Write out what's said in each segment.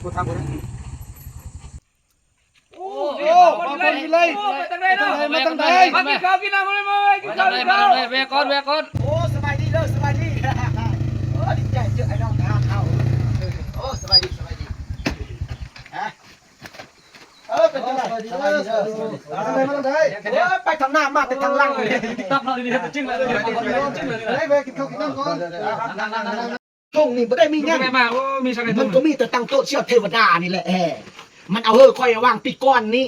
ໂອ້ ໂອ້ ມາທາງໃດ ມາທາງໃດ ມາກິນເຂົ້າກິນນ້ຳ ມາກິນເຂົ້າກິນນ້ຳ ແວ່ກ່ອນ ແວ່ກ່ອນ. ໂອ້ ສະບາຍດີເດີ ສະບາຍດີ. ໂອ້ ດີໃຈເຈີໄອ້ນ້ອງທະຫານເຮົາ. ໂອ້ ສະບາຍດີ ສະບາຍດີ. ຮະ ເອີ ເປັນຈັ່ງໃດ? ສະບາຍດີເດີ ສະບາຍດີ. ມາທາງໃດ ມາທາງໃດ? ໂອ້ຍ ໄປທາງໜ້າ ມາແຕ່ທາງຫຼັງ. ຕິກຕັອກເນາະ ນີ້ເຮັດຈິງເລີຍ ເຮັດຈິງເລີຍ. ໄປກິນເຂົ້າກິນນ້ຳກ່ອນ. ທົ່ງນີ້ບໍ່ໄດ້ມີຫຍັງ ແມ່ນມາ ໂອ້ ມີສັກໃນທົ່ງ ມັນກໍມີແຕ່ຕັ້ງໂຕະເຊຍເທວະດານີ້ແຫຼະ. ເອີ ມັນເອົາເຮີຂ້ອຍວາງປີກ່ອນນີ້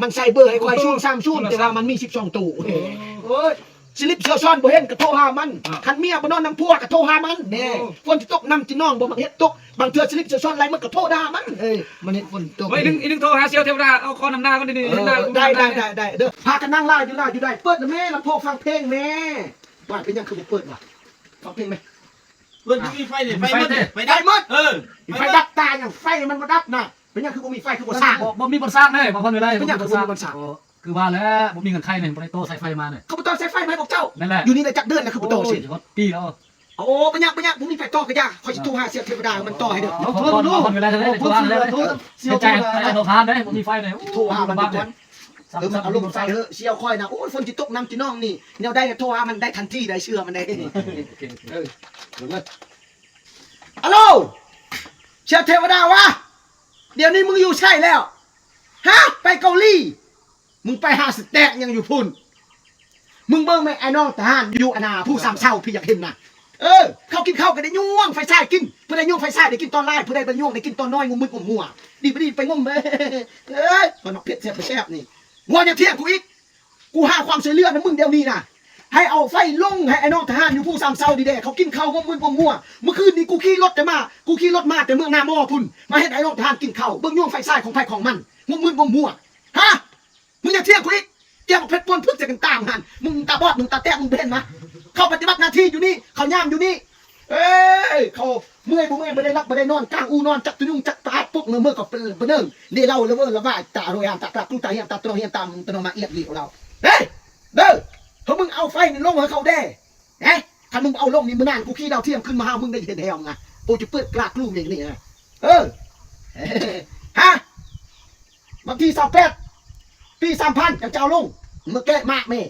ມັນໃສ່ເບີໃຫ້ຂ້ອຍ ໂອ້ ສູນສາມສູນ ໂທລະສັບ ແຕ່ວ່າມັນມີສິບສອງໂຕ. ໂອ້ຍ ຊິລິບເຊວຊອນບໍ່ເຫັນກໍໂທຫາມັນ. ອ່າ ຄັນເມຍບໍ່ນອນນຳຜົວກໍໂທຫາມັນ. ແນ່ ໂອ້ ຝົນຊິຕົກ ນ້ຳຊິນອງ ບໍ່ມັກເຮັດຕົກ. ບາງເທື່ອຊິລິບເຊວຊອນໄຫຼ ມັນກໍໂທດ່າມັນ. ເອີ ມັນເຮັດຝົນຕົກ. ໂອ້ຍ ອີໜຶ່ງ ອີໜຶ່ງໂທຫາເຊວເທວະດາ ເອົາຂໍນຳໜ້າກ່ອນ. ເອີ ໄດ້ ໄດ້ ໄດ້ ໄດ້ ເດີ. ພາກັນນັ່ງຫຼ້າຢູ່ ຫຼ້າຢູ່ໄດ້ ເປີດແລ້ວແມ່ ລຳໂພງຟັງເພງແມ່. ວ່າເປັນຫຍັງຄືບໍ່ເປີດວະ? ຟັງເພງແມ່. ເພິ່ນມີໄຟນີ້ ໄຟໝົດ ໄຟດັບ ໄຟໝົດ. ເອີ ໄຟດັບຕາຫຍັງ ໄຟມັນບໍ່ດັບນະ. ເປັນຫຍັງຄືບໍ່ມີໄຟ ຄືບໍ່ສ້າງ? ບໍ່ ບໍ່ມີບ່ອນສ້າງເດ້ ບໍ່ພອນວິໄລ. ເປັນຫຍັງຄືບໍ່ມີບ່ອນສ້າງ? ໂອ້ ຄືວ່າແຫຼະ ບໍ່ມີເງິນໄຂແນ່ ບໍ່ໄດ້ຕໍ່ສາຍໄຟມາແນ່. ເຂົາບໍ່ຕໍ່ສາຍໄຟມາໃຫ້ພວກເຈົ້າ? ແມ່ນແຫຼະ ຢູ່ນີ້ໄດ້ຈັກເດືອນແລ້ວ ຄືບໍ່ຕໍ່ຊິ? ໂອ້ຍ ຮອດປີແລ້ວ. ໂອ້ ບໍ່ຍາກ ບໍ່ຍາກ ບໍ່ມີໃຜຕໍ່ກໍຢ່າ ຂ້ອຍຊິໂທຫາເຊວເທວະດາ ມັນຕໍ່ໃຫ້ເດີ. ໂທ ໂທ ໂທ ເຊວເທວະດາ ໂທຫາເດ້ ບໍ່ມີໄຟເດ້. ໂທຫາມັນກ່ອນ. ເອີ ມັນອາລົມໃສ່ເດີ ເຊວຂ້ອຍນະ. ໂອ້ຍ ຝົນຊິຕົກ ນ້ຳຊິນອງນີ້ ແນວໃດກໍໂທຫາມັນໄດ້ທັນທີໄດ໋ ເຊື່ອມັນໄດ໋. ໂອເຄ ໂອເຄ ເອີ ເບິ່ງເດີ. ອາໂລ ເຊວເທວະດາວະ ດຽວນີ້ມຶງຢູ່ໃສແລ້ວ? ຮະ ໄປເກົາຫຼີ? ມຶງໄປຫາສະແຕັກຫຍັງຢູ່ພຸ້ນ? ມຶງເບິ່ງແມ່ ໄອ້ນ້ອງທະຫານຢູ່ອັນນ່າ ພູສາມເສົາ ພີ່ຢາກເຫັນນະ. ເອີ ເຂົາກິນເຂົ້າກໍໄດ້ຍ່ວງໄຟສາຍກິນ. ຜູ້ໃດຍ່ວງໄຟສາຍໄດ້ກິນຕອນຫຼາຍ ຜູ້ໃດບໍ່ຍ່ວງໄດ້ກິນຕອນນ້ອຍ ງົມມຶດງົມຫົວ. ດີບໍ່ດີໄປງົມເດີ້. ເອີຍ ມັນເຜັດແຊບບໍ່ແຊບນີ້. ບໍ່ຢ່າຖຽງກູອີກ. ກູຫາຄວາມຊ່ວຍເຫຼືອນຳມຶງດຽວນີ້ນະ. ໃຫ້ເອົາໄຟລົງໃຫ້ໄອ້ນ້ອງທະຫານຢູ່ພູສາມເສົານີ້ແດ່. ເຂົາກິນເຂົ້າງົມມຶດງົມຫົວ. ມື້ຄືນນີ້ກູຂີ່ລົດແຕ່ມາ ກູຂີ່ລົດມາແຕ່ເມືອງນາໝໍພຸ້ນ ມາເຫັນໄອ້ນ້ອງທະຫານກິນເຂົ້າ. ເບິ່ງຍ່ວງໄຟສາຍຂອງໃຜຂອງມັນ ງົມມຶດງົມຫົວ. ຮະ ມຶງຢ່າຖຽງກູອີກ. ກຽມເອົາເຜັດປົນພຶກໃສ່ກັນຕາມຫັ້ນ. ມຶງຕາບອດ ມຶງຕາແຕກ ມຶງບໍ່ເຫັນຫວະ? ເຂົາປະຕິບັດໜ້າທີ່ຢູ່ນີ້ ເຂົາຍາມຢູ່ນີ້. ເອີຍ ເຂົາເມື່ອຍບໍ່ເມື່ອຍ ບໍ່ໄດ້ຫຼັບບໍ່ໄດ້ນອນ ກາງອູນອນ ຈັກຕຸຍຸງຈັກຕາດ ປຸກເມີເມີກໍເປັນເບີເນີງ ເດເລົ່າລະເວີລະວາຍ ຕາໂຣຍຫານ ຕາກລາກລູ ຕາຮຽມ ຕາຕຣອງຮຽນ ຕາມຕະນອມມາອຽດຫຼີໂອລາວ. ເຮີ້ຍ ເດີ ເຮົາ ມຶງເອົາໄຟນີ້ລົງໃຫ້ເຂົາແດ່. ເອີ ຄັນມຶງບໍ່ເອົາລົງນີ້ ມື້ໜ້າກູຂີ່ດາວທຽມຂຶ້ນມາຫາມຶງໄດ້ເຫັນແຮວນະ. ໂອ້ ຈະເປີດກລາກລູກນີ້ນີ້ນະ. ເອີ ຮະ ວັນທີຊາວແປດ ປີສາມພັນ ຈັ່ງຈະເອົາລົງ. ມື້ແກະໝາກແມ່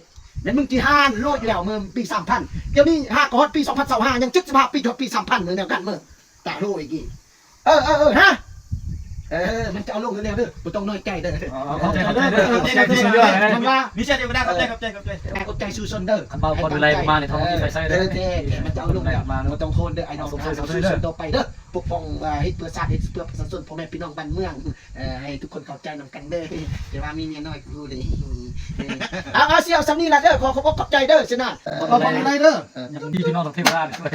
ແມ່ນມຶງຈີ່ຫ້າໂລດຢູ່ແລ້ວ ມື້ປີສາມພັນ. ດຽວນີ້ຫາກໍຮອດປີສອງພັນຊາວຫ້າ ຍັງເຈັດສິບຫ້າປີ ຈະຮອດປີສາມພັນ ມື້ແນວກັນເມີ ຕາໂລອີກ. ເອີ ເອີ ເອີ ຮະ ເອີ ມັນຈະເອົາລົງແລ້ວເດີ ບໍ່ຕ້ອງນ້ອຍໃຈເດີ. ອໍ ຂອບໃຈ ຂອບໃຈເດີ ຂອບໃຈ ທີ່ຊ່ວຍເຫຼືອ. ມັນວ່າ ມີແຊເທວະດາ ຂອບໃຈ ຂອບໃຈ ຂອບໃຈ ຂອບໃຈສູ່ຊົນເດີ. ຄັນເວົ້າຄວາມວິໄລມານີ້ ເຮົາມີໄຟໃຊ້ເດີ. ເອີ ແທ້ໆ ມັນຈະເອົາລົງແລ້ວ ມາບໍ່ຕ້ອງໂທນເດີ ໄອ້ນ້ອງ ສູ້ໆ ສູ້ໆຕໍ່ໄປເດີ. ປົກປ້ອງ ເອີ ເຮັດເພື່ອຊາດ ເຮັດເພື່ອປະຊາຊົນ ພໍ່ແມ່ພີ່ນ້ອງບ້ານເມືອງ ເອີ ໃຫ້ທຸກຄົນເຂົ້າໃຈນຳກັນເດີ. ແຕ່ວ່າມີເມຍນ້ອຍກູເລີຍ. ເອີ ເອົາ ເອົາ ຊິເອົາສ່ຳນີ້ລະເດີ. ຂໍຂອບອົກຂອບໃຈເດີ ຊະນະ ເອີ ຂອບໃຈເດີ. ເອີ ຍັງດີພີ່ນ້ອງເທວະດານີ້ຊ່ວຍ.